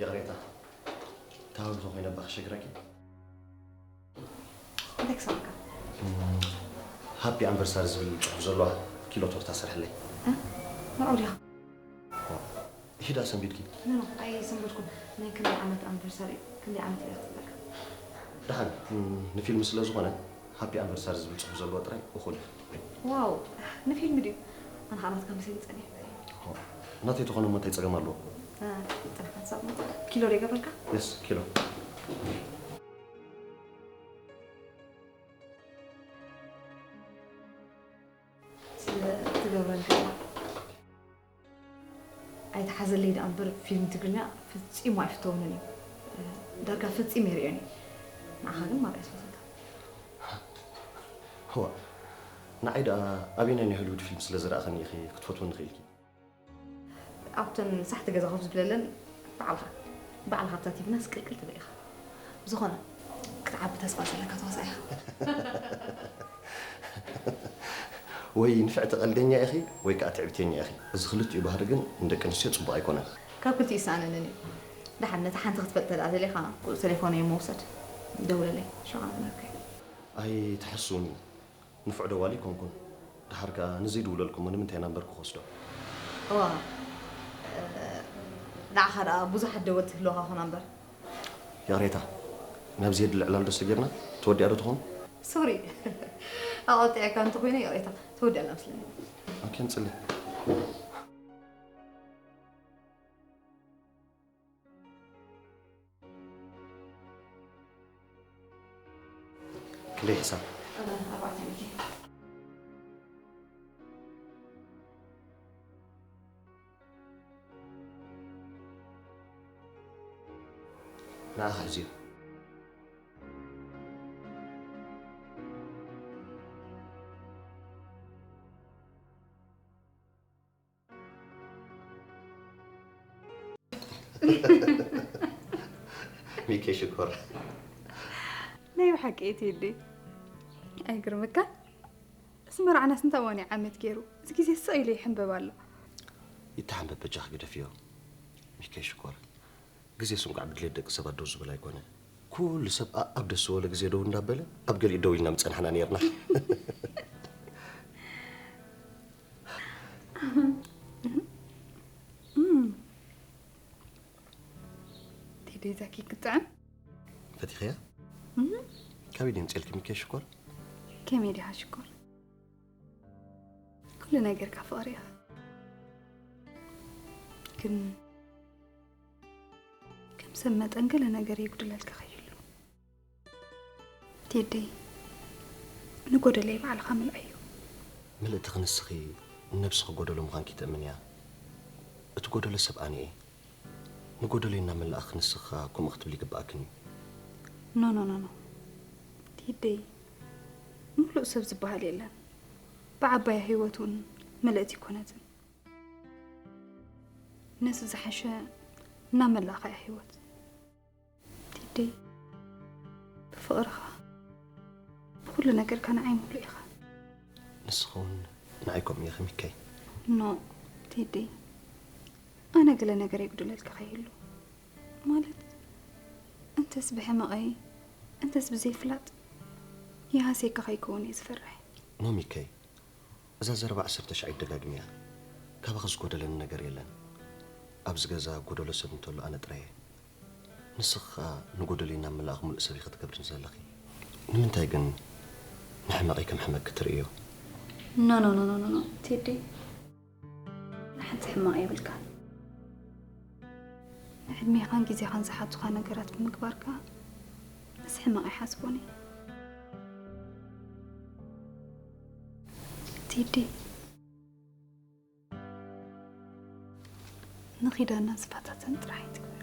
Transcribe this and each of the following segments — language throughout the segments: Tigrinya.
ይቕሬታ፣ ተሃዊኸ ኮይነ እባ ክሸግረኪ። እንታይ ክሰርካ? ሃፒ ኣንቨርሳሪ ዝብል ፅሑፍ ዘለዋ ኪሎ ቶርታ ስርሕለይ። መርዑ ዲኻ? ሂዳ ሰንቢድኪ። ኖ ኣይሰንበድኩን። ናይ ክንደይ ዓመት ኣንቨርሳሪ? ክንደይ ዓመት ኢላ ክትብለካ? ደሓን፣ ንፊልም ስለ ዝኾነ ሃፒ ኣንቨርሳሪ ዝብል ፅሑፍ ዘለዎ ጥራይ እኹል እዩ። ዋው፣ ንፊልም ድዩ? ኣነ ከዓ ናትካ መሲሉ ፀኒሑ። ናተይ ተኾነ እሞ እንታይ ፀገም ኣለዎ? ጥርሓን ሳብ ኪሎ ዶ ይገብረልካ? የስ ኪሎ። ስለትገብረልካ ኣይትሓዘለይ ደኣ እምበር ፊልም ትግርኛ ፈጺሙ ኣይፍተውንን እዩ። ዳርጋ ፈጺሙ ይርእዮን እዩ። ንዓኻ ግን ማራ እየ ዝፈትወካ። እዋ ንዓይ ደኣ ኣበየናይ ናይ ሆሊውድ ፊልም ስለ ዝረኣኽኒ ኢኺ ክትፈትወኒ ክኢልኪ? ኣብተን ሳሕቲ ገዛ ኮፍ ዝብለለን ባዕልኻ ባዕልኻ ኣብታ ቲቪ ናስቅልቅል ትብል ኢኻ። ብዝኾነ ክትዓቢ ተስፋ ዘለካ ተዋሳኢ ኢኻ። ወይ ንፍዕቲ ቀልደኛ ኢኺ ወይ ከዓ ትዕቢተኛ ኢኺ። እዚ ክልቲኡ ባህሪ ግን ንደቂ ኣንስትዮ ፅቡቕ ኣይኮነን። ካብ ክልቲኡ ይሰኣነንን እዩ። ደሓን ነታ ሓንቲ ክትፈልጥ ተደኣ ደሊኻ ቁፅሪ ቴሌፎነይ እሞ ውሰድ። ደውለለይ። ሸውዓተ ነርከይ። ኣይትሓስውኒ። ንፉዕ ደዋሊ ኣይኮንኩን። ደሓር ከዓ ንዘይድውለልኩሞ ንምንታይ ናምበርኪ ክወስዶ? እዋ ንዓኻ ደኣ ብዙሓት ደወልቲ ይህልወኻ ኾና እምበር። ይቕሬታ፣ ናብ ዘየድሊ ዕላል ዶ ሰጊርና? ተወዲኣ ዶ ትኾን? ሶሪ ኣቐጢዐካ እንተኾይነ ይቕሬታ፣ ተወዲኣላ መስለኒ። ኦኬ፣ ንጽሊ። ክንደይ ሕሳብ? ኣርባዕተ ሚእቲ። ንዓኻ ሕዝዮ። ሚኪ ሽኮር። ናይ ብሓቂ እየ ቴዲ። ኣይግርምካ? እዚ መርዓና ስንት እዋን እዩ ዓመት ገይሩ? እዚ ግዜ ስቕ ኢሉ ይሕንበብ ኣሎ። ይተሓንበብ በጃኺ ግደፍዮ ሚኪ ሽኮር። ግዜስ እንቋዕ ብድሌት ደቂ ሰባት ደው ዝብል ኣይኮነ። ኩሉ ሰብ ኣኣብ ደስ ዝበሎ ግዜ ደው እንዳበለ ኣብ ገሊኡ ደው ኢልና ምጸናሕና ኔርና። ቴዲ እዛ ኬክ ክትጥዕም ፈቲኸያ? ካበይ ድየ ምጽኤልኪ ሚኪ ሽኮር? ከመይ ዲኻ ሽኮር? ኩሉ ነገርካ ፍቕሪ ኢኻ። ግን ከም ሰብ መጠን ገለ ነገር የጉድለልካ ከይህሉ። ቴዲ፣ ንጎደለይ ባዕልኻ ምልኣዮ። ምልእትኺ ንስኺ ንነብስኺ ጎደሎ ምዃንኪ ትእምንያ። እቲ ጎደሎ ሰብ ኣነ እየ። ንጎደለይ እናመላእኺ ንስኺ ከኣ ከምኡ ክትብሊ ይግብኣክን እዩ። ኖ ኖ ኖ ኖ ቴደይ፣ ምሉእ ሰብ ዝበሃል የለን። ብዓባያ ህይወት እውን ምልእቲ ኣይኮነትን። ነቲ ዝሓሸ እናመላእኻ እያ ህይወት። ቴደይ፣ ብፍቕርኻ ብኹሉ ነገርካ ንዓይ ሙሉእ ኢኻ። ንስኺ እውን ንዓይ ከምኡ ኢኺ ሚከይ። ኖ ቴደይ፣ ኣነ ገለ ነገር የጉድለልካ ከይህሉ። ማለት እንተስ ብሕመቐይ እንተስ ብዘይፍላጥ ይሃስየካ ከይከውን እየ ዝፈርሕ። ኖ ሚከይ፣ እዛ ዘረባ ዓሰርተ ሻዕ ኣይደጋግምያ። ካባኺ ዝጎደለኒ ነገር የለን። ኣብዚ ገዛ ጎደሎ ሰብ እንተሎ ኣነ ጥራይ እየ። ንስኺ ኸኣ ንጎደለይ እናመላእኺ ምሉእ ሰብ ኢኺ ትገብርኒ ዘለኺ። ንምንታይ ግን ንሕመቐይ ከም ሕመቂ ትርእዮ? ኖ ኖ ኖ ኖ ኖ ቴዲ፣ ንሓንቲ ሕማቕ የብልካን። ንዕድሜኻን ግዜኻን ዝሓቱኻ ነገራት ብምግባርካ እዚ ሕማቕ ኣይሓስቦን እየ። ቴዲ፣ ንኺዳና ዝፈታተን ጥራሕ ኣይትግበር።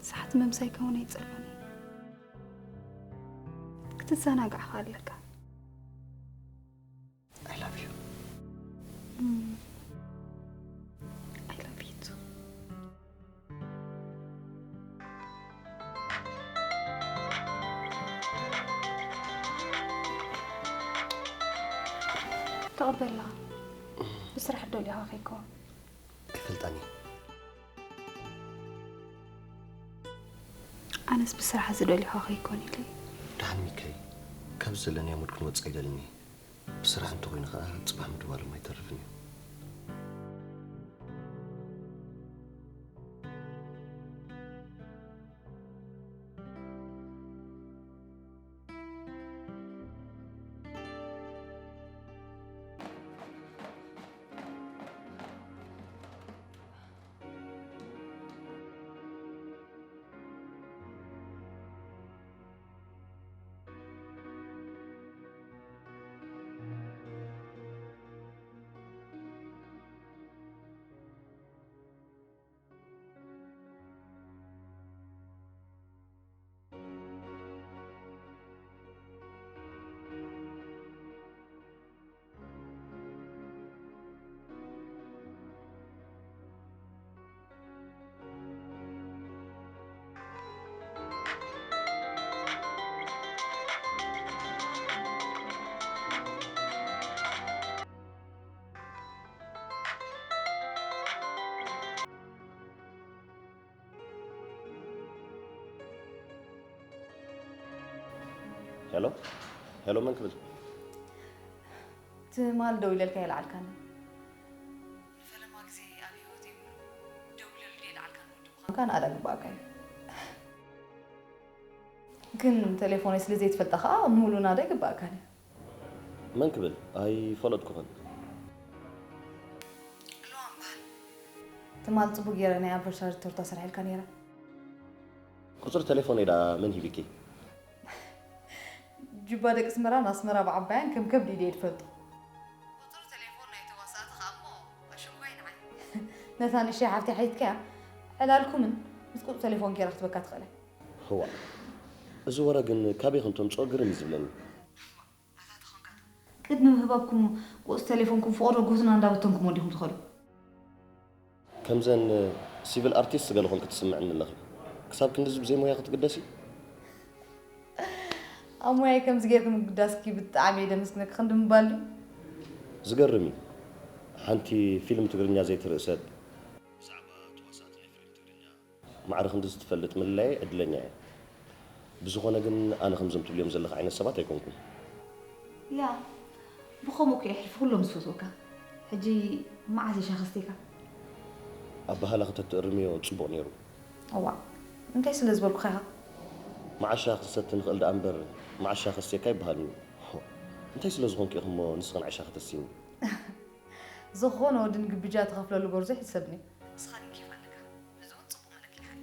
ሰዓት ምምሳይካ እውን ኣይጸልኦን እየ። ክትዘናጋዕ ኸኣ ኣለካ። I love you. I love you too. ተቐበላ። ብስራሕ ዶ ሊኻ ኸይኮ? ኣይፈልጣን እየ። ኣነስ ብስራሕ ዝደልዩኻ ከይኮን ኢለ። ደሓን ሚከይ፣ ካብዚ ዘለናዮ ሙድ ክንወጽእ ኣይደልን እየ። ብስራሕ እንተኾይኑ ኸኣ ጽባሕ ምድዋሎም ኣይተርፍን እዩ። ሄሎ ሄሎ፣ መን ክብል? ትማል ደው ኢለልካ የልዓልካኒ። ንፈለማ ግዜ ኣብ ህይወተይ ሙሉ ደው ኢለሉ ደይልዓልካኒ ወዲ ምዃንካ ንኣዳ ግባኣካ እዩ። ግን ቴሌፎነይ ስለ ዘይትፈልጣ ከዓ ሙሉ ናዳ ይግባኣካ እዩ። መን ክብል? ኣይፈለጥኩኽን። ሉዋም በሃል። ትማል ጽቡቅ ገይረ ናይ ኣንቨርሳሪ ቶርታ ሰሪሐልካ ነይረ። ቁጽሪ ተሌፎነይ ደኣ መን ሂብኪ? ጁባ ደቂ ኣስመራን ኣስመራ ብዓባያን ከም ከብዲ ኢደ እየ ዝፈልጦ። ቁጽሪ ተሌፎን ናይ ተዋሳእቲ ከኣ እሞ ኣሸንኳይ ንዓይ። ነታ ንእሽተይ ሓፍተይ ሓቲትካያ? ዕላልኩምን ምስ ቁጽሪ ተሌፎን ገይራ ክትበካ ትኽእል እያ። እዋእ፣ እዚ ወረ ግን ካበይ ከም ተምጽኦ ግርም እዩ ዝብለኒ። ኣታ ተኾንካ ቅድሚ ምህባብኩም ቁጽሪ ተሌፎንኩም ፍቖዶ ጉህትና እንዳበተንኩሞ ዲኹም ትኸዱ? ከምዘን ሲቪል ኣርቲስት ገለ ኮንኪ ትስምዕኒ ኣለኺ። ክሳብ ክንድዚ ብዘይ ሞያ ክትግደሲ? ኣብ ሞያይ ከምዚ ጌርኪ ምግዳስኪ ብጣዕሚ እየ ደመስግነኪ። ክንዲ ምባል ድዩ? ዝገርም እዩ። ሓንቲ ፊልም ትግርኛ ዘይትርኢ ሰብ ብዛዕባ ተዋሳእቲ ናይ ፊልም ትግርኛ ማዕረ ክንድዚ ትፈልጥ ምልላየይ ዕድለኛ እየ። ብዝኾነ ግን ኣነ ከምዞም ትብልዮም ዘለኺ ዓይነት ሰባት ኣይኮንኩን። ያ ብኸምኡ እኮ የሕልፉ ኩሎም ዝፈትወካ። ሕጂ መዓስ እሻ ከስቴካ? ኣባህላ ከተትእርምዮ ጽቡቕ ነይሩ። እዋ እንታይ ስለ ዝበልኩኻ ኢኻ? መዓሻ ክሰቲ ንኽእል ደኣ እምበር መዓሻ ከስቴካ ይበሃል እዩ። እንታይ ስለ ዝኾንኩ ኢኹሞ ንስኽን ዓሻ ከተስይኒ? ዝኾነ ወዲ ንግብጃ ትኸፍለሉ ጎርዞ ይሕሰብኒ። ንስኻ ግን ኬፍ ኣለካ። እዚ እውን ጽቡቕ መለኪልካ እዩ።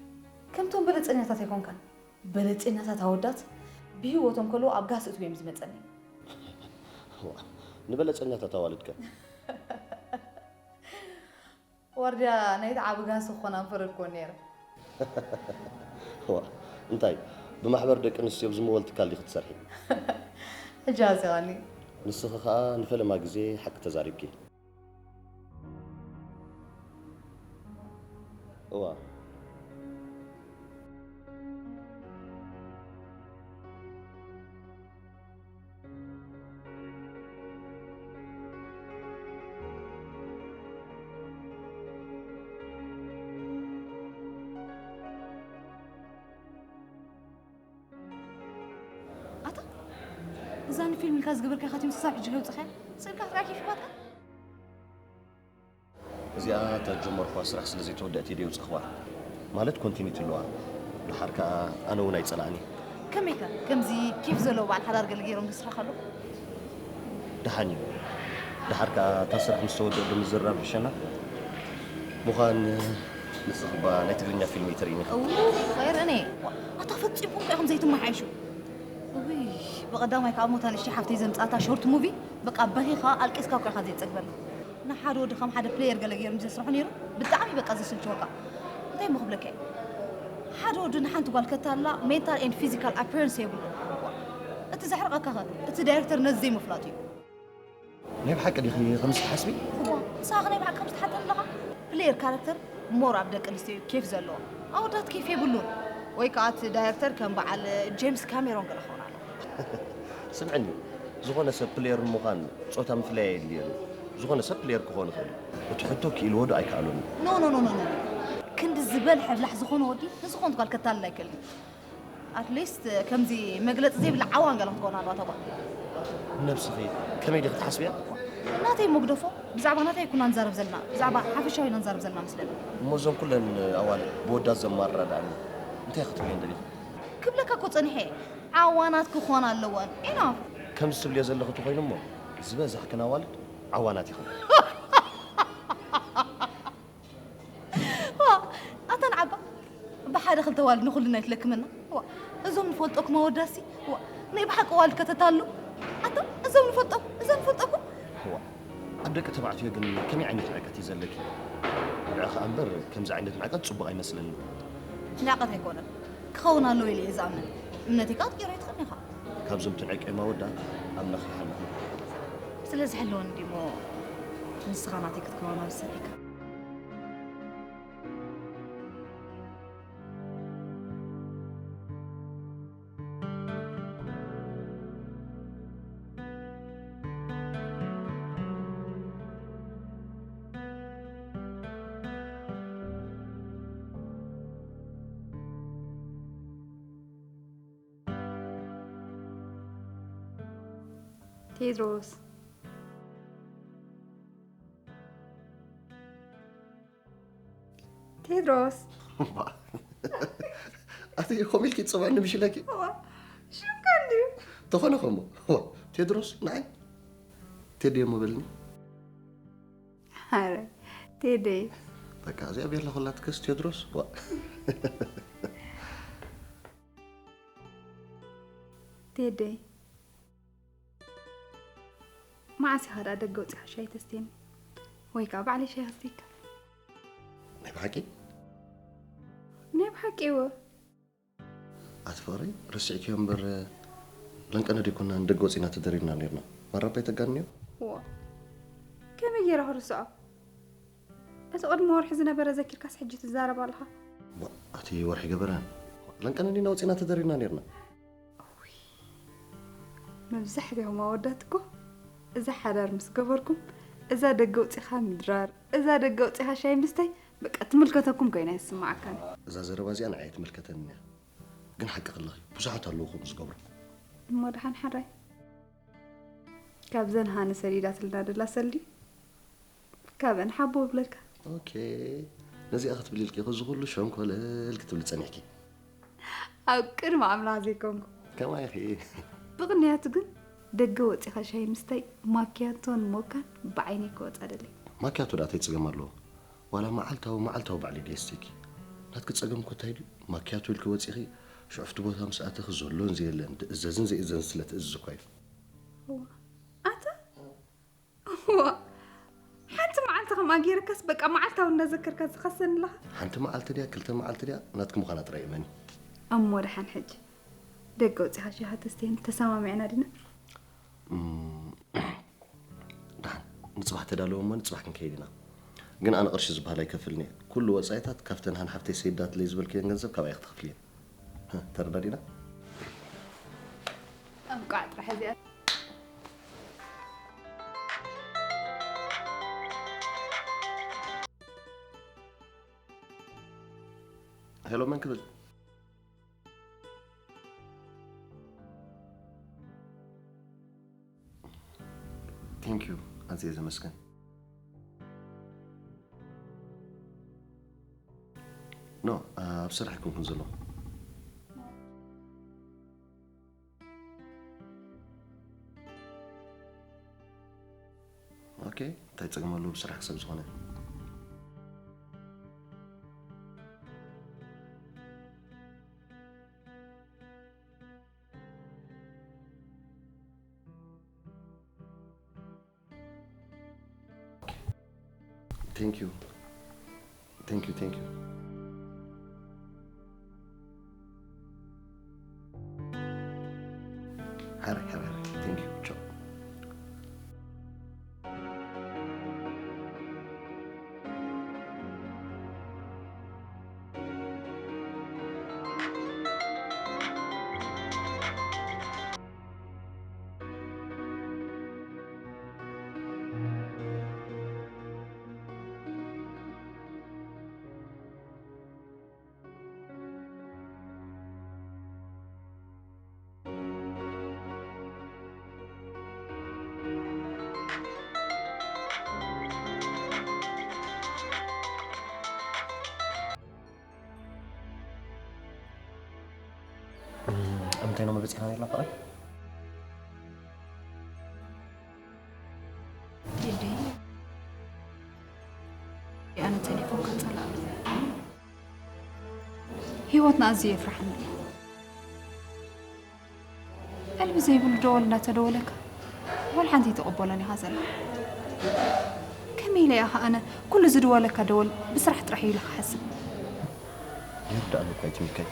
ከምቶም በለጸኛታት ኣይኮንካን። በለጸኛታት ኣወዳት ብህይወቶም ከለዉ ኣብ ጋስ እትው እዮም ዝመጸኒ። ንበለጸኛታት ኣዋልድ ከ? ዋርድያ ናይቲ ዓቢ ጋስ ክኾን ኣንፈረድክዎ ነይረ። ዋ እንታይ ብማሕበር ደቂ ኣንስትዮ ብዝምወል ትካል ዲኺ ትሰርሒ? ሕጂ ኣዚኻኒ። ንስኺ ኸኣ ንፈለማ ግዜ ሓቂ ተዛሪብኪ። እዋ ኣታ እዛ ንፊልም ኢልካ ዝገበርካያ ኻትዮም ክሳብ ሕጂ ከይውፅኻያ ስእልካ ክትርኣ ኬፍ ይባካ። እዚኣ እታ ጀመርኳ ስራሕ ስለ ዘይተወደእት እየ ደይውፅኽዋ። ማለት ኮንቲኒቲ ኣለዋ። ደሓር ከዓ ኣነ እውን ኣይፀላእን እየ። ከመይከ ከምዚ ኬፍ ዘለዎ በዓል ሓዳር ገለ ገይሮም ዘስርሑ ኣለዉ? ደሓን እዩ። ደሓር ከዓ እታ ስራሕ ምስ ተወደእ ብምዝርራብ ይሕሸና። ምዃን ንስኺ እባ ናይ ትግርኛ ፊልም ኣይትርእይን ኢኺ። እው ኣይርእን እየ። ኣታ ፈፂምኩም ከ ኢኹም ዘይትመሓየሹ? እውይ ብቐዳማይ ከዓ እሞ እታ ንእሽተይ ሓፍተይ ዘምፅኣታ ሾርት ሙቪ በቃ በኺኻ ኣልቂስካ እኮ ኢኻ ዘይትፀግበኒ። ንሓደ ወዲ ከም ሓደ ፕሌየር ገለ ገይሩ ምስ ዘስርሖ ነይሩ ብጣዕሚ በቃ ዘስልችወካ። እንታይ እሞ ክብለካ እየ? ሓደ ወዲ ንሓንቲ ጓል ከታልላ ሜንታል ኤንድ ፊዚካል ኣፒረንስ የብሉን። እቲ ዘሕርቐካ ኸ እቲ ዳይሬክተር ነዚ ዘይምፍላጡ እዩ። ናይ ብሓቂ ዲኺ ከምዚ ትሓስቢ? እዋ ንስኻ ኸ ናይ ብሓቂ ከምዚ ትሓተኒ ኣለኻ? ፕሌየር ካራክተር ሞር ኣብ ደቂ ኣንስትዮ እዩ ኬፍ ዘለዎ። ኣወዳት ኬፍ የብሉን። ወይ ከዓ እቲ ዳይሬክተር ከም በዓል ጄምስ ካሜሮን ገለ ክኸውን ኣለዎ። ስምዕኒ፣ ዝኾነ ሰብ ፕሌየር ንምዃን ጾታ ምፍላይ ኣየድልዮን እዩ። ዝኾነ ሰብ ፕሌየር ክኾን ይኽእል እዩ። እቲ ሕቶ ክኢልዎ ዶ ኣይከኣሎን እዩ? ኖ ኖ ኖ ኖ ኖ። ክንዲ ዝበልሐ ብላሕ ዝኾነ ወዲ ንዝኾነት ጓል ከታልል ኣይክእልን እዩ። ኣትሊስት ከምዚ መግለፂ ዘይብላ ዓዋን ገለ ክትከውን ኣለዋ ተጓ። ነብስኺ ከመይ ዲኺ ትሓስብያ? ናተይ መግደፎ። ብዛዕባ ናተይ ኩና ንዛረብ ዘለና፣ ብዛዕባ ሓፈሻዊ ኢና ንዛረብ ዘለና መስለኒ። እሞ እዞን ኩለን ኣዋልድ ብወዳት ዘማረራ ደኣ እንታይ ክትብልየን ደሊኺ? ክብለካ እኮ ፀኒሐ፣ ዓዋናት ክኾና ኣለወን ኢና። ከምዚ ትብልዮ ዘለኺ ተኾይኑ እሞ ዝበዛሕክን ኣዋልድ ዓዋናት ኢኽን። ኣታ ንዓባ ብሓደ ክልተ ዋልድ ንኹልና ይትለክመና። እዞም ንፈልጦኩም ኣወዳሲ ናይ ብሓቂ ዋልድ ከተታሉ። ኣታ እዞም ንፈልጦም እዞም ንፈልጠኩም። ኣብ ደቂ ተባዕትዮ ግን ከመይ ዓይነት ንዕቀት እዩ ዘለኪ? ንዕኺ እምበር ከምዚ ዓይነት ንዕቀት ፅቡቕ ኣይመስለንን። ንዕቀት ኣይኮነን ክኸውን ኣለዎ ኢለ እየ ዝኣምን። እምነተይ ከዓ ክትቅይሮ ኣይትኽእልን ኢኻ። ካብዞም ትዕቀዮም ኣወዳት ኣምላኽ ይሓልኹም። ስለ ዝሕልወኒ ድሞ ንስኻ ናተይ ክትከውን ኣብ ዝሰፊካ። ቴድሮስ ቴድሮስ ኣቲ ኮሚልኪ ጽባሕ ንምሽለኪ ሽምካ እንድዩ ተኾነ ኸሞ ቴድሮስ ንዓይ ቴዲ እሞ በልኒ ኣረ ቴዲ በቃ እዚኣ ቤላ ኾላትክስ ቴድሮስ ዋ ቴዲ መዓስ ኢኻ ደኣ ደገ ወጺኻ ሻሂ ተስትየኒ? ወይ ከኣ ባዕለይ ሻሂ ከስትየካ? ናይ ብሓቂ? ናይ ብሓቂ እወ። ኣቲ ፍቕረይ ረሲዕክዮ እምበር ለንቀነ ደይኮና ንደገ ወጺና ተደሪርና ኔርና። ማራ እባ ኣይተጋንንዮ? እዋ ከመይ ገይረ ክርስዖ? እቲ ቅድሚ ወርሒ ዝነበረ ዘኪርካስ ሕጂ ትዛረብ ኣለኻ? ዋ ኣቲ ወርሒ ገበረ ለንቀነ ዲና ወጺና ተደሪርና ኔርና። መብዛሕትኦም ኣወዳት እኮ እዛ ሓዳር ምስ ገበርኩም እዛ ደገ ኣውፂኻ ምድራር እዛ ደገ ኣውፂኻ ሻሂ ምስታይ በቃ ትምልከተኩም ኮይና ይስማዓካኒ። እዛ ዘረባ እዚኣ ንዓይ ኣይትምልከተንን እያ፣ ግን ሓቂ ክለኺ ብዙሓት ኣለዉ ከምኡ ዝገብሩ። እሞ ደሓን ሓራይ ካብዘን ሃኒ ሰዲዳትልና ደላ ሰልዲ ካብአን ሓቦ ብለካ። ኦኬ ነዚኣ ክትብሊ ኢልኪ ኢኺ እዚ ኩሉ ሸንኮለል ክትብሊ ጸኒሕኪ። ኣብ ቅድሚ ኣምላኽ ዘይኮንኩ። ከማይ ኢኺ። ብቕንያቱ ግን ደገ ወጺኻ ሻሂ ምስታይ ማክያቶን ሞካን ብዓይነይ ክወጻ ደለይ። ማክያቶ ደኣ እንታይ ጸገም ኣለዎ? ዋላ መዓልታዊ መዓልታዊ ባዕለይ ድየ ዝስተይኪ። ናትኪ ጸገም እኮ እንታይ ድዩ? ማክያቶ ኢልኪ ወጺኺ ሽዑ ኣብቲ ቦታ ምስ ኣተኺ ዘሎን ዘየለን ዝእዘዝን ዘይእዘዝን ስለ ትእዝዚ እኳ እዩ። ኣታ ሓንቲ መዓልቲ ከምኣ ገይረካስ በቃ መዓልታዊ እናዘከርካ ዝኸሰኒ ኣለኻ። ሓንቲ መዓልቲ ድያ ክልተ መዓልቲ ድያ ናትኪ ምዃና ጥራይ እመኒ። እሞ ደሓን ሕጂ ደገ ኣውጺኻ ሻሂ ተስተየኒ ተሰማሚዕና ዲና? ደሓን ንጽባሕ ተዳለዊ እሞ ንጽባሕ ክንከይድ ኢና። ግን ኣነ ቅርሺ ዝበሃል ኣይከፍልን እየ። ኩሉ ወጻኢታት ካብተን ሃን ሓፍተይ ሰይዳትለይ ዝበልክየን ገንዘብ ካባይ ክትኸፍልየን። ተረዳዲና? እንቋዕ ጥራሕ እዚኣ ሄሎ መን ክብል ቴንክ ዩ ኣዝየ ዘመስገን ኖ ኣብ ስራሕ ኣይኮንኩን ዘለኹ ኦኬ እንታይ ጸገም ኣለዎ ብስራሕ ክሰብ ዝኾነ Thank you. Thank you, thank you. Hare, hare, hare. Thank you. Ciao. ኣብ ምንታይ ኢና በጺሕና ነርና ፍቕረይ? ቴዲ፣ ኣነ ቴሌፎንካ ጸላእሉ። ህይወትና ኣዝዩ የፍርሓኒ። ቀልቢ ዘይብሉ ደወል እንዳተደወለካ ዋላ ሓንቲ ኣይትቕበሎን ኢኻ ዘለኻ። ከመይ ኢለ እየ ኣነ ኩሉ ዝድወለካ ደወል ብስራሕ ጥራሕ እዩ ኢለ ክሓስብ? ይርዳእኒ እኳ እዩ ቲሚከይ፣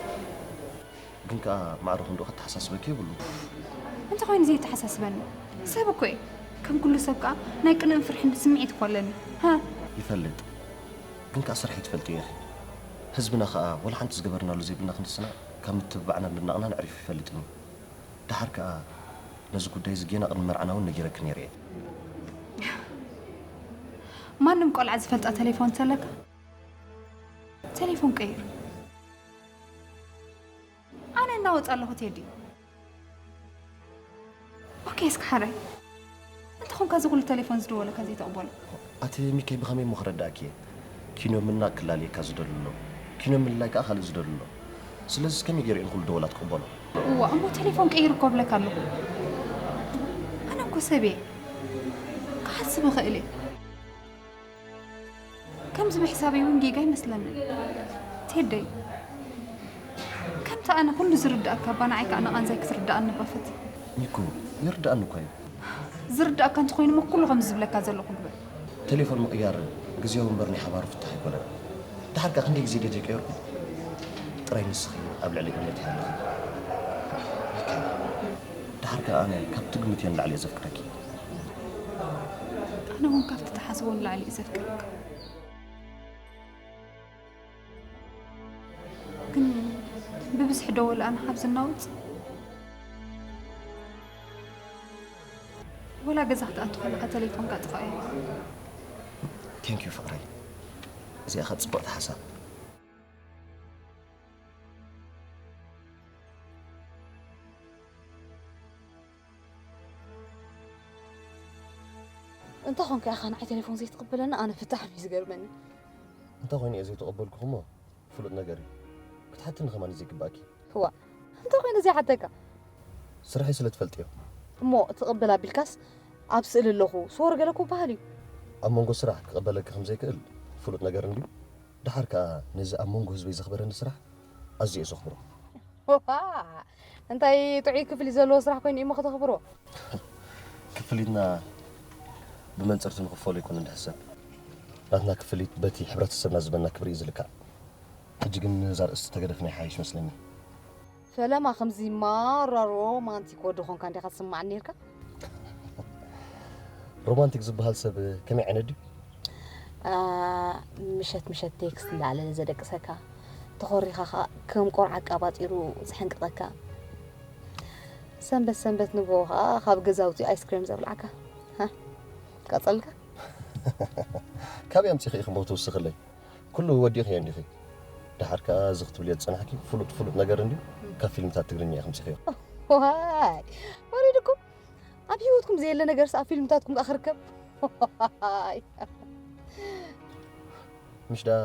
ግን ከኣ ማዕረ ክንድኡ ከተሓሳስበኪ የብሉ። እንተኾይኑ ዘይተሓሳስበኒ ሰብ እኮ እየ። ከም ኩሉ ሰብ ከኣ ናይ ቅንእን ፍርሕን ስምዒት እኮ ኣለኒ። ሃ? ይፈልጥ፣ ግን ከኣ ስራሕ ትፈልጥዮ ኢኺ። ህዝብና ከኣ ወላ ሓንቲ ዝገበርናሉ ዘይብልና ክንድስና ካብ ምትብባዕናን ምድናቕናን ኣዕሪፉ ይፈልጥን እዩ። ደሓር ከኣ ነዚ ጉዳይ እዚ ጌና ቅድሚ መርዓና እውን ነጊረኪ ነይረ እየ። ማንም ቆልዓ ዝፈልጣ ቴሌፎን እንተለካ ቴሌፎን ቀይር። ኣነ እናወፅ ኣለኹ ቴዲ። ኦኬ እስኪ ሓራይ እንተኾንካ እዚ ኩሉ ቴሌፎን ዝደወለካ ዘይተቕበሎ? ኣቲ ሚከይ ብኸመይ እሞ ክረዳእኪ እየ? ኪኖ ምናቕ ክላለየካ ዝደሊ ኣሎ፣ ኪኖ ምልላይ ከኣ ካልእ ዝደሊ ኣሎ። ስለዚ ከመይ ገይረ እየ ንኹሉ ደወላት ክቕበሎ? እዋ እሞ ቴሌፎን ቀይር እኮ እብለካ ኣለኹ። ኣነ እኮ ሰብ እየ ክሓስብ እኽእል እየ። ከምዚ ምሕሳበይ እውን ጌጋ ኣይመስለንን ቴደይ። ከምቲ ኣነ ኩሉ ዝርድኣካ እባ ንዓይ ከዓ ንቓንዛይ ክትርድኣኒ እባ ፈትየ። ሚኩ ይርድኣኒ እኳ እዩ። ዝርድኣካ እንተኾይኑ እሞ ኩሉ ከምዚ ዝብለካ ዘለኹ ግበር። ቴሌፎን ምቕያር ግዝያዊ እምበር ናይ ሓባሩ ፍታሕ ኣይኮነን። ደሓር ከኣ ክንደይ ግዜ ድየ ዘይቀየርኩ? ጥራይ ንስኺ ኣብ ልዕሊ እምነት ይሃልኺ። ሚካኤል፣ ደሓር ከኣ ኣነ ካብ ትግምትዮ ንላዕሊ እየ ዘፍቅረኪ። ኣነ እውን ካብቲ ትሓስቦ ንላዕሊ እየ ዘፍቅረካ። ግን ብብዝሒ ደወል ኣነ ካብ ዝናወፅ ወላ ገዛ ክትኣቱ ከለካ ተሌፎንካ ጥፋእ እየ። ቴንኪዩ ፍቅረይ፣ እዚኣ ከ ፅብቅቲ ሓሳብ። እንተ ኾንካ ኢኻ ንዓይ ቴሌፎን ዘይትቕበለኒ ኣነ ብጣዕሚ እዩ ዝገርመኒ። እንታይ ኮይኑ እየ ዘይተቐበልኩኹ እሞ ፍሉጥ ነገር እዩ። ክትሓትኒ ከማን እዩ ዘይግባእኪ። እዋ እንታይ ኮይኑ ዘይሓተካ? ስርሐይ ስለ ትፈልጥዮ። እሞ ትቕበል ኣቢልካስ ኣብ ስእሊ ኣለኹ ሶሪ ገለ እኮ በሃል እዩ። ኣብ መንጎ ስራሕ ክቕበለኪ ከም ዘይክእል ፍሉጥ ነገር እንድዩ። ደሓር ከኣ ነዚ ኣብ መንጎ ህዝበይ ዘኽበረኒ ስራሕ ኣዝየ እየ ዘኽብሮ። እንታይ ጥዑይ ክፍሊት ዘለዎ ስራሕ ኮይኑ እሞ ከተኽብሮ? ክፍሊትና ብመንፅር እቲ ንኽፈሎ ኣይኮነን ዝሕሰብ። ናትና ክፍሊት በቲ ሕብረተሰብና ዝበና ክብሪ እዩ ዝልካዕ። ሕጂ ግን ነዛ ርእሲ ተገደፍና ይሓይሽ መስለኒ። ፈለማ ከምዚ ማራ ሮማንቲክ ወዲ ኾንካ እንዲኻ ትስማዓኒ ነርካ። ሮማንቲክ ዝበሃል ሰብ ከመይ ዓይነት ድዩ? ምሸት ምሸት ቴክስት እንዳኣለለ ዘደቅሰካ፣ ተኾሪኻ ኸዓ ከም ቆርዓ ኣቃባጢሩ ዘሐንቅቐካ፣ ሰንበት ሰንበት ንግሆ ኸዓ ካብ ገዛ ኣውፂኡ ኣይስክሬም ዘብልዓካ። ሃ፣ ቀፀልካ። ካበይ ኣምፂኺ ኢኺ እሞ ትውስኽለይ? ኩሉ ወዲእኽዮ እንዲኺ። ደሓር ከኣ እዚ ክትብልዮ ዝፀናሕኪ ፍሉጥ ፍሉጥ ነገር እንድዩ፣ ካብ ፊልምታት ትግርኛ ኢኺ ኣምፂኽዮ። ዋይ ወሪድኩም። ኣብ ህይወትኩም ዘየለ ነገርስ ኣብ ፊልምታትኩም ከኣ ክርከብ። ዋይ ምሽ ደኣ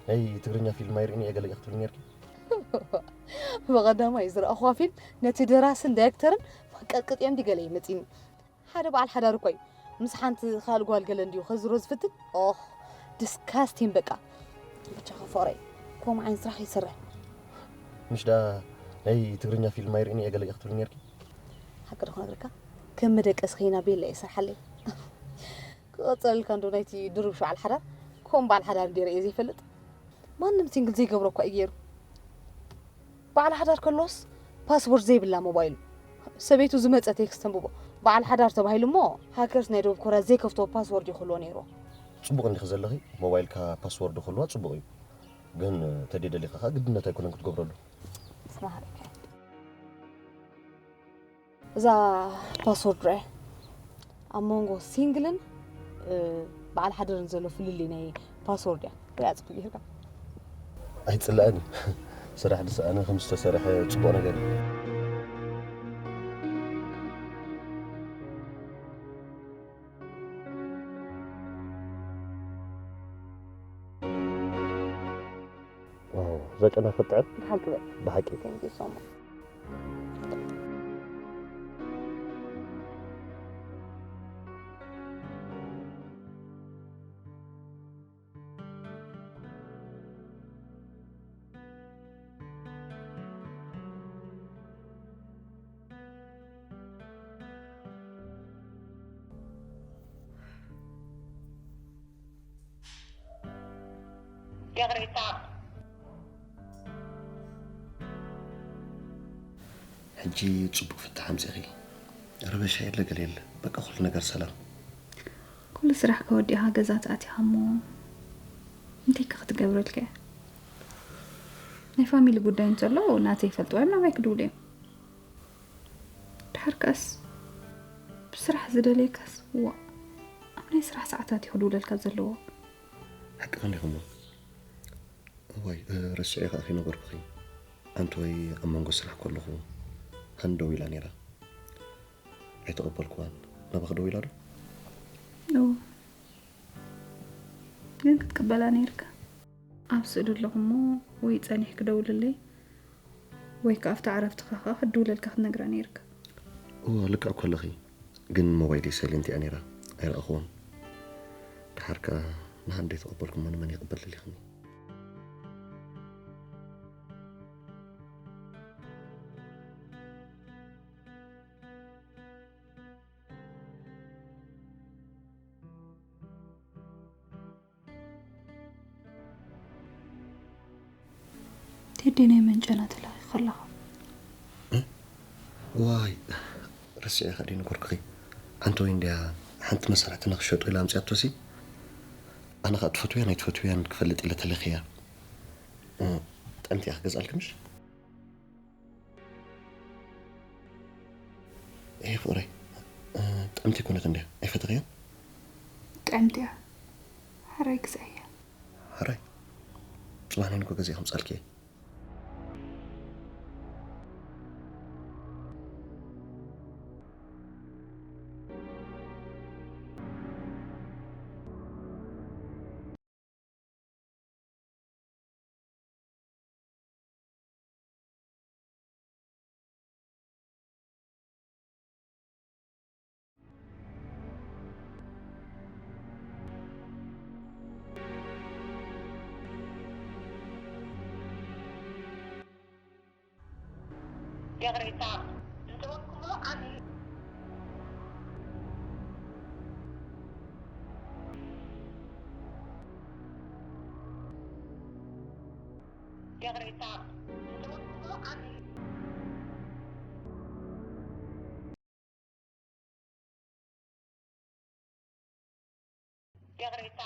ናይ ትግርኛ ፊልም ኣይርእን እየ ገለ ኢኺ ክትብሊ ነርኪ። ብቐዳማይ ዝረኣኹዋ ፊልም ነቲ ደራስን ዳይሬክተርን መቀጥቀጢኦም ድዩ ገለ እዩ መጺኒ። ሓደ በዓል ሓዳር እኮ እዩ ምስ ሓንቲ ካልእ ጓል ገለ እንድዩ ከዝሮ ዝፍትን። ኦህ ዲስካስቲን በቃ። ብቻኻ ፍቕረይ ከምኡ ዓይነት ስራሕ ይሰርሕ። ምሽ ደኣ ናይ ትግርኛ ፊልም ኣይርእን እየ ገለ ኢኺ ክትብሊ ነርኪ። ሓቂ ዶ ክነግረካ ከም መደቀሲ ከይና ቤላ እየ ዝሰርሓለይ። ክቐፀለልካ እንዶ ናይቲ ድሩብ ሸውዓል ሓዳር ከም በዓል ሓዳር እንድየ ርእየ ዘይፈልጥ። ማንም ሲንግል ዘይገብሮ እኳ እዩ ገይሩ። በዓል ሓዳር ከሎስ ፓስወርድ ዘይብላ ሞባይሉ ሰበይቱ ዝመፀ ቴክስት ተንብቦ። በዓል ሓዳር ተባሂሉ እሞ ሃከርስ ናይ ደቡብ ኮርያ ዘይከፍትዎ ፓስወርድ እዩ ክህልዎ ነይርዎ። ፅቡቕ እንዲኺ ዘለኺ ሞባይልካ ፓስወርዱ ክህልዋ ፅቡቕ እዩ። ግን ተደይ ደሊኻ ከዓ ግድነት ኣይኮነን ክትገብረሉ። ስማሃሪከ እዛ ፓስወርድ ርኣያ ኣብ መንጎ ሲንግልን በዓል ሓደርን ዘሎ ፍልልይ ናይ ፓስወርድ እያ ርያ ፅቡቅ ጌርካ ኣይፅላእን እዩ ስራሕ ዝሰኣነ ከም ዝተሰርሐ ፅቡቅ ነገር እዩ ዘጨና ክጥዕም ብሓቂ በል ብሓቂ Thank you so much. ይቕሬታ። ሕጂ ጽቡቕ ፍታሕ ኣምጺእኺ። ረበሻ የለ ገለ የለ። በቃ ኩሉ ነገር ሰላም። ኩሉ ስራሕካ ወዲእኻ ገዛ ትኣቲኻ እሞ እንታይ ከ ክትገብረልካ እያ? ናይ ፋሚሊ ጉዳይ እንተሎ ናተይ ይፈልጥዎ እዮም፣ ናባይ ክድውሉ እዮም። ድሓር ከኣስ ብስራሕ ዝደልየካስ፣ ዋ፣ ኣብ ናይ ስራሕ ሰዓታት እዩ ክድውለልካ ዘለዎ። ሓቅኽን ኢኹሞ። እዋይ፣ እ፣ ረሲዐ ከኣ ከይነገርኩኺ። ኣንተ ወይ ኣብ መንጎ ስራሕ ከለኹ ሃኒ ደዊላ ነይራ። ኣይተቐበልኩዋን። ናባኺ ደዊላ ዶ? እወ። ግን ክትቅበላ ነይርካ። ኣብ ስእሊ ኣለኹ እሞ ወይ ጸኒሕኪ ደውልለይ ወይ ከኣ ኣብቲ ዕረፍትኻ ከኣ ክትድውለልካ ክትነግራ ነይርካ። እወ፣ ልክዕ እኮ ኣለኺ። ግን ሞባይለይ ሳይለንት እያ ነይራ። ኣይረኣኹዎን። ድሓር ከኣ ንሃኒ ዘይተቐበልኩሞ ንመን ይቕበል ደሊኽኒ? ቴዲ ናይ መን ጨና ተለኺኺ ከለኻ? እ? ዋይ፣ ረሲዐ ከኣ ደይነገርኩኺ። ሓንቲ ወይ እንድያ ሓንቲ መሳርሕትና ክሸጦ ኢላ ኣምጺኣቶሲ፣ ኣነ ኸኣ ትፈትውያን ኣይትፈትውያን ክፈልጥ ኢለ ተለኽየያ። እ፣ ጥዕምቲ እያ ክገዝኣልኪ ምሽ? ኤህ ፍቕረይ፣ እ፣ ጥዕምቲ ኣይኮነትን ድያ? ኣይፈተኽያን? ጥዕምቲ እያ። ሕራይ ግዛእያ። ሕራይ? ጽባሕ ነይኑ እኮ ገዚአ ከምጻልኪ እየ። ይቕሬታ፣ እንተወድኩሞ ዓቢ ይቕሬታ፣ እንተወድኩሞ ዓቢ ይቕሬታ።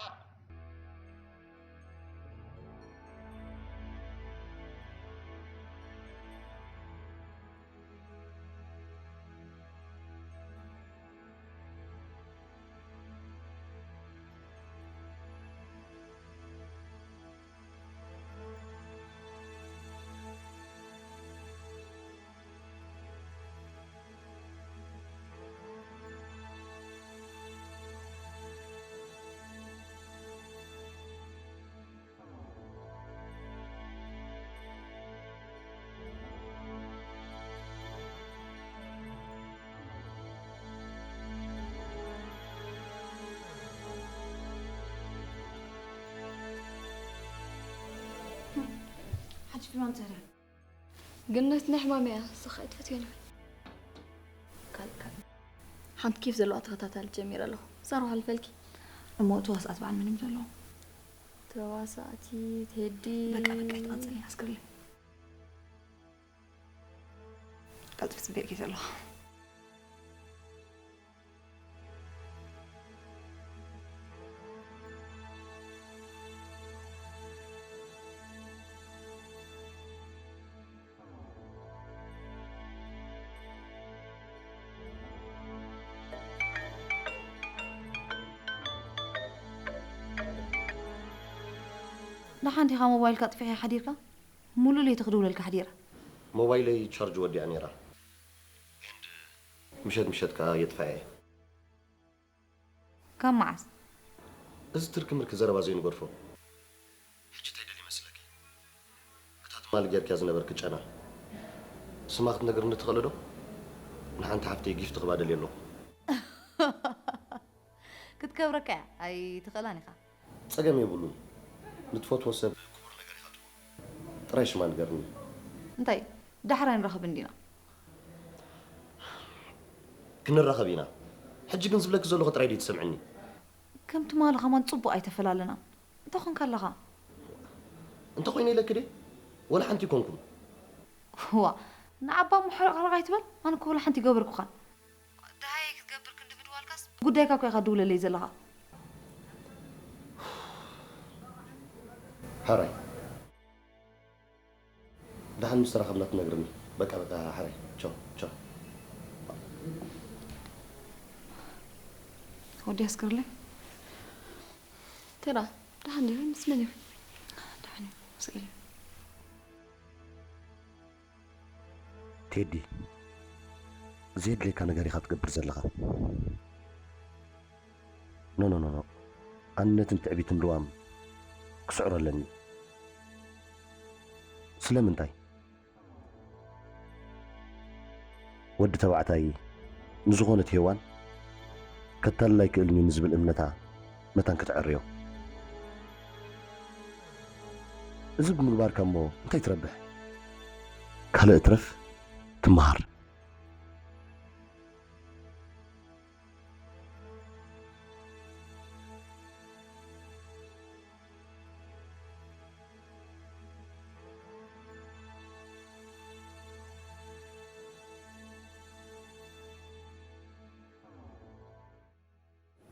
ሓንቲ ፊልም ኣምፅእለይ። ገነት ናይ ሕማም እያ፣ ንስኻ ኣይትፈትያን። ካልእ፣ ካልእ። ሓንቲ ኬፍ ዘለዋ ተኸታታሊ ጀሚረ ኣለኹ። ሳሮ፣ ሓልፈልኪ። እሞ ተዋሳእቲ በዓል መን እዮም ዘለዉ? ተዋሳእቲ ቴዲ። በቃ፣ በቃ፣ ኣይትቐጽልኒ፣ ኣስክርለይ። ቀልጥፊ ጽበየኪ ዘለኹ። ደሓን ዲኻ ሞባይልካ ኣጥፊእኻ ሓዲርካ? ሙሉእ ለይቲ ክድውለልካ ሓዲረ። ሞባይለይ ቻርጅ ወዲኣ ነይራ። ምሸት ምሸት ከኣ የጥፍኣ እየ። ካብ መዓስ? እዚ ትርኪ ምርኪ ዘረባ ዘይንገድፎ። ሕጂ እንታይ ደልየ መስለኪ? እታ ትማሊ ጌርክያ ዝነበርኪ ጨና ስማ ክትነግርኒ ትኽእሊ ዶ? ንሓንቲ ሓፍተይ ጊፍት ክባ ደልየ ኣለኹ። ክትከብረካ እያ፣ ኣይትኽእላን ኢኻ። ጸገም የብሉን። ንትፈትዎ ሰብ ክቡር ነገር ኢኻ ትህቦ። ጥራይ ሽማ ንገርኒ። እንታይ? ዳሕራይ ንራኸብ እንዲና። ክንራኸብ ኢና። ሕጂ ግን ዝብለኪ ዘለኹ ጥራይ ድዩ ትሰምዕኒ? ከም ትማሊ ከማን ጽቡቕ ኣይተፈላለናን። እንታይ ኾንካ ኣለኻ? እንተኾይነ ኢለኪ ድየ? ወላ ሓንቲ ኣይኮንኩን። ዋ፣ ንዓባ እሞ ሕርቕርቕ ኣይትበል። ኣነ እኮ ወላ ሓንቲ ኣይገበርኩኻን። ደሃየ ክትገብር ክንዲ ምድዋልካስ ጉዳይካ እኮ ኢኻ ትድውለለይ ዘለኻ። ሕራይ። ደሓን ምስ ተራኸብና ትነግርኒ። በቃ፣ በቃ፣ ሕራይ። ቻው፣ ቻው። ወዲ ኣስክርለይ። ተራ፣ ደሓን ዲኺ? ምስ መን ኢኺ? ደሓን እየ፣ ምስ ኤልያ። ቴዲ፣ ዘየድልየካ ነገር ኢኻ ትገብር ዘለኻ። ኖ፣ ኖ፣ ኖ፣ ኖ። ኣንነትን ትዕቢትን ልዋም ክስዕሮ ኣለኒ። ስለምንታይ? ወዲ ተባዕታይ ንዝኾነት ሄዋን ከታልላ ኣይክእልን እዩ ንዝብል እምነታ መታን ከተዐርዮ። እዚ ብምግባርካ እሞ እንታይ ትረብሕ? ካልእ እትረፍ ትመሃር።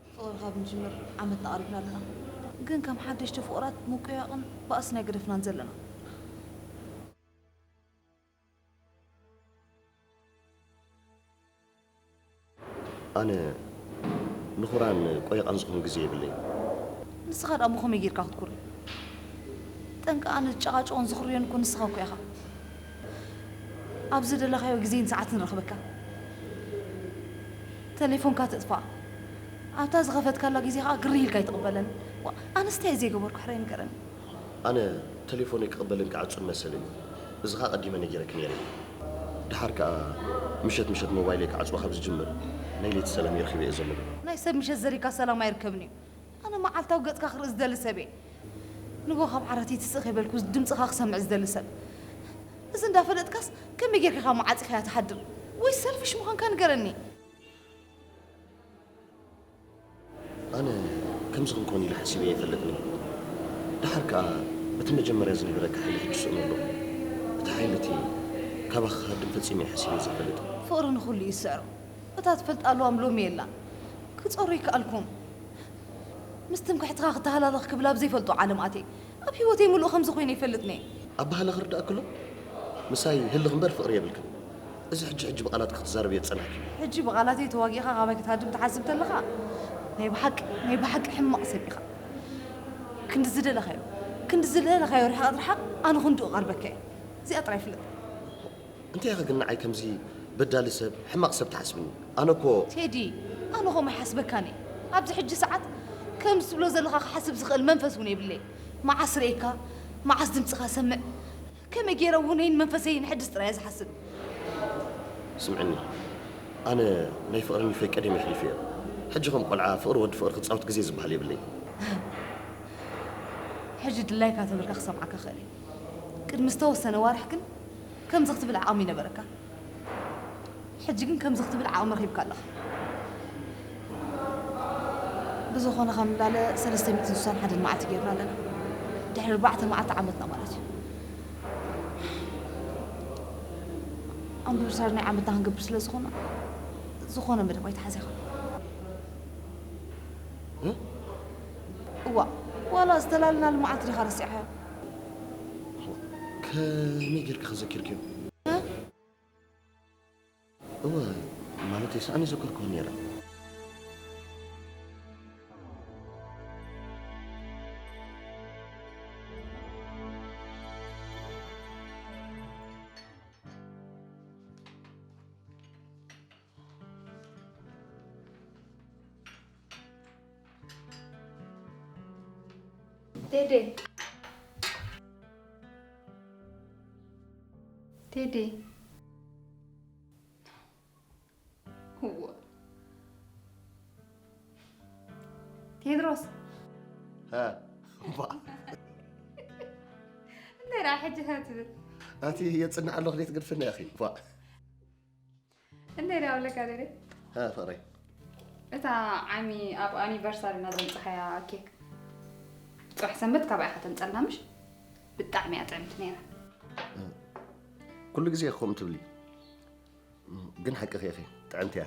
ፍቕሪ ካብ ንጅምር ዓመት ተቓሪብና ኣለና። ግን ከም ሓደሽቲ ፍቑራት ምቁያቕን ባእስን ኣይገደፍናን ዘለና። ኣነ ንኹራን ቆየቓን ዝኾን ግዜ የብለይን። ንስኻ ደኣ እሞ ከመይ ጌርካ ክትኩሪ? ጠንቂ ኣነ ዝጨቓጨቖን ዝኽርዮን እኮ ንስኻ እኮ ኢኻ። ኣብ ዝደለኻዮ ግዜን ሰዓትን ንረኽበካ። ተሌፎንካ ተጥፍኣ። ኣብታ ዝኸፈትካላ ግዜ ኸኣ ግርህ ኢልካ ኣይትቕበለንን። ዋ፣ ኣነስ እንታይ እየ ዘይገበርኩ ሕራይ ንገረኒ። ኣነ ተሌፎነይ ክቕበልን ክዓጹን መሰለይ እዩ። እዚ ኸኣ ቀዲመ ነጊረኪ ነይረ እየ። ደሓር ከኣ ምሸት ምሸት ሞባይለይ ክዓጽዎ ካብ ዝጅምር ናይ ለይቲ ሰላመይ ረኺበ እየ ዘሎ። ናይ ሰብ ምሸት ዘሪግካ ሰላም ኣይርከብን እዩ። ኣነ መዓልታዊ ገጽካ ክርኢ ዝደሊ ሰብ እየ። ንጎ ካብ ዓራት ኣይትስእ ከይበልኩ ድምጽኻ ክሰምዕ ዝደሊ ሰብ። እዚ እንዳፈለጥካስ ከመይ ጌርካ ኢኻ መዓጺኻያ ትሓድር? ወይ ሰልፊሽ ምዃንካ ንገረኒ። ኣነ ከምዚ ክንኮን ኢለ ሓሲበ ኣይፈልጥን እየ። ደሓር ከኣ እቲ መጀመርያ ዝነበረካ ሓይሊ ሕጂ ስእኑ ኣሎ። እቲ ሓይሊ እቲ ካባኻ ክሃድም ፈጺመ እየ ሓሲበ ዘይፈልጥ። ፍቕሪ ንኹሉ እዩ ዝስዕሮ። እታ ትፈልጣ ልዋም ሎሚ የላን። ክጸሩ ይከኣልኩም። ምስ ትምክሕትኻ ክተሃላለኽ ክብል ኣብ ዘይፈልጦ ዓለም ኣትየ። ኣብ ህይወተይ ምሉእ ከምዚ ኮይነ ኣይፈልጥን እየ። ኣበሃህላ ክርድኣኪ ኣሎ? ምሳይ ህልኽ እምበር ፍቕሪ የብልክን። እዚ ሕጂ ሕጂ ብቓላት ክትዛረብዮ ዝጸናሕኪ። ሕጂ ብቓላተይ ተዋጊእኻ ካባይ ክትሃድም ትሓስብ ተለኻ፣ ናይ ብሓቂ፣ ናይ ብሓቂ ሕማቕ ሰብ ኢኻ። ክንዲ ዝደለኻዮ፣ ክንዲ ዝደለኻዮ ርሓቕ ርሓቕ፣ ኣነ ክንድኡ እቐርበካ እየ። እዚኣ ጥራይ ፍለጥ። እንታይ ኢኻ ግን ንዓይ ከምዚ በዳሊ ሰብ፣ ሕማቕ ሰብ ትሓስብኒ? ኣነ እኮ ቴዲ፣ ኣነ ከምኡ ኣይሓስበካን እየ። ኣብዚ ሕጂ ሰዓት ከምዚ ትብሎ ዘለኻ ክሓስብ ዝኽእል መንፈስ እውን የብለይ። መዓስ ርእየካ፣ መዓስ ድምፅኻ ሰምዕ፣ ከመይ ገይረ እውን መንፈሰይ ንሕድስ ጥራይ እየ ዝሓስብ። ስምዕኒ፣ ኣነ ናይ ፍቕሪ ኒፈይ ቀደም የሕሊፈዮ። ሕጂ ከም ቆልዓ ፍቕሪ ወዲ ፍቕሪ ክጻወት ግዜ ዝበሃል የብለይ። ሕጂ ድላይካ ተበልካ ክሰምዓካ ክእል እየ። ቅድሚ ዝተወሰነ ዋርሕ ግን ከምዚ ክትብል ዓቕሚ ይነበረካ። ሕጂ ግን ከምዚ ክትብል ዓቕሚ ረኺብካ ኣለኻ። ብዝኾነ ከም ላለ ሰለስተ ሚእትን ስሳን ሓደን መዓልቲ ጌርና ኣለና። ድሕሪ ኣርባዕተ መዓልቲ ዓመትና ማለት እዩ። ኣንቨርሳሪ ናይ ዓመትና ክንገብር ስለ ዝኾና፣ ዝኾነ መደብ ኣይትሓዝ ኢኻ። እ? እዋ፣ ዋላ ዝተላለናሉ መዓልቲ ዲኻ ረሲዕኻዮ? ከመይ ጌርካ ከዘኪርክዮ? እ? እወ፣ ማለተይ ሰኣን ይዘከርክዎ ነይረ። ቴዲ። ቴዲ። እወ። ቴድሮስ። ሃ፣ እባ። እንታይ ደኣ ሕጂ ከ ትብል? ኣቲ የጽንዕ ኣለኹ፣ ዘይትገድፍኒ ኢኺ። እባ። እንታይ ደኣ እብለካ ደልየ? ሃ፣ ፍቕረይ። እታ ዓሚ ኣብ ኣኒቨርሳሪና ዘምጻኻያ ኬክ ጽባሕ ሰንበት ካባይ ኢኻ ተምጸልና፣ ምሽ? ብጣዕሚ እያ ጥዕምቲ ነይራ። ኩሉ ግዜ ከምኡ ትብሊ፣ ግን ሓቅኺ ኢኺ፣ ጥዕምቲ እያ።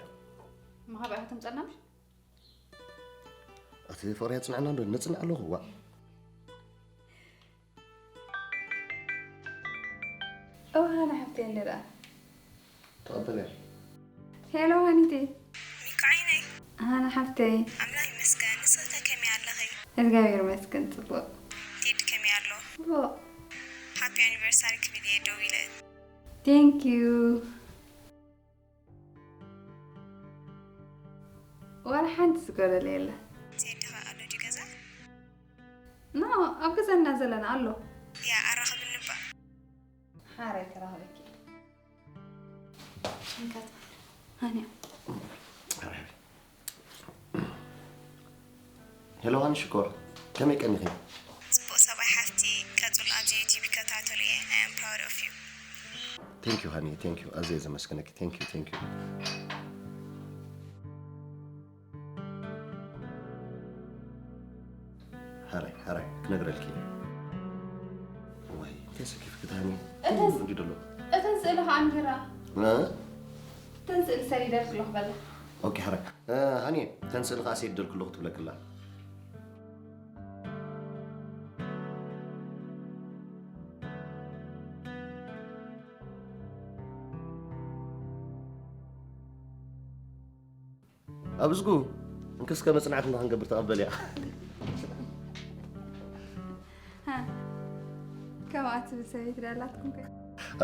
እሞ ካባኣ ከተምፀልና ምሽ? እቲ ፍቕሪ የፅንዓና ዶ ነፅንዕ ኣለኹ? ዋ እዋና ሓፍተይ እንድኣ። ተቐበልያ። ሄሎ ሃኒቴ። ሚኮ ዓይነይ ሃና ሓፍተይ። ኣምላኽ ይመስገን። ንስኽተ ከመይ ኣለኺ? እግዚኣብሔር ይመስገን ፅቡቕ። ቴዲ ከመይ ኣሎ? ፅቡቕ። ሃፒ ኣኒቨርሳሪ ክብል እየ ደዊለ። ቴንክ ዩ። ዋላ ሓንቲ ዝጎደለ የለ። ቴዲ ኸ ኣሎ ድዩ ገዛ? ኖ ኣብ ገዛ እና ዘለና ኣሎ። ያ ኣራኽብኒ እባ። ሓራይ ከራኽበኪ። እንካት ሃንያ። ሄሎ ሃኒ ሽኮር፣ ከመይ ቀኒኺ? ጽቡቕ ሰብኣይ ሓፍቲ ቀጽሎ ኣብዚ ዩቲብ ይከታተሉ እየ። I am proud of you። Thank you ሃኒ፣ thank you፣ ኣዝየ ዘመስግነኪ። Thank you፣ thank you። ሓራይ ሓራይ ክነግረልኪ እየ። ወይ እንታይ ሰኪፍኪ ሃኒ? እንታይ እንዲ ደሎ? እተን ስእሊ ከዓ ንገራ። እ? እተን ስእሊ ሰሊደልኪ ኣለኹ በላ። ኦኬ ሓራይ። እ፣ ሃኒ እተን ስእሊ ከዓ ሰሊደልኪ ኣለኹ ትብለኪ ኣላ። ኣብዝጉ እንክስከ መጽናዕቲ ንክንገብር ተቐበልያ። ከምኣ ትብል ሰበይቲ ዳላትኩም ከ?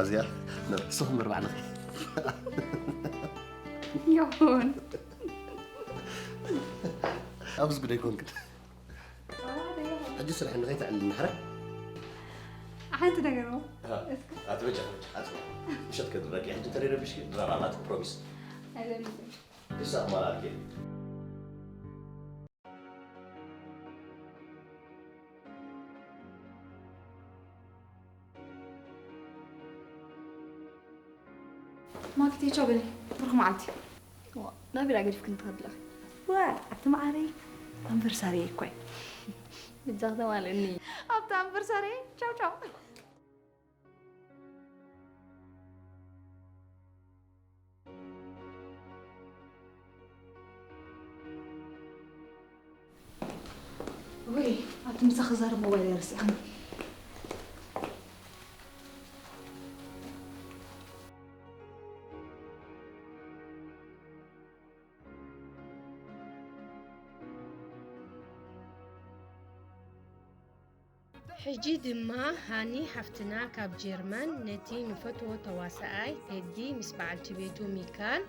ኣብዚኣ ነብስኹም ምርባዕለኺ። ይኹን። ኣብዝጉ ደይኮንክን ሕጂ ስራሕ ንኸይተዕልኒ ሕረ። ሓንቲ ነገር እሞ ኣትበጃ ኣትበጃ ኣትበጃ ምሸት ከድረቂ ሕጂ እንተደይ ረቢሽኪ ድራር ኣላት ፕሮሚስ። ኣይደልኩም። ክሳብ ማላልኪ። ማክቴ ቻው በሊ። ብሩኽ መዓልቲ። ናቢራ ገዲፍክን ትኸድለኺ። ዋ ኣቲ መዓረይ ኣንቨርሳሪ እኮ እዩ። ብጃኽተ ማለኒ። ኣብታ ኣንቨርሳሪ ቻው ቻው። ወይ ኣቲ ምሳኺ ክዛረብ ሞባይል ረሲዐ። ሕጂ ድማ ሃኒ ሓፍትና ካብ ጀርመን ነቲ ንፈትዎ ተዋሳኣይ ቴዲ ምስ በዓልቲ ቤቱ ሚካን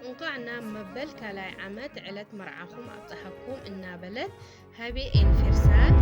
እንቋዕ ናብ መበል ካልኣይ ዓመት ዕለት መርዓኹም ኣብፀሐኩም እናበለት ሃቢ ኤንቨርሳሪ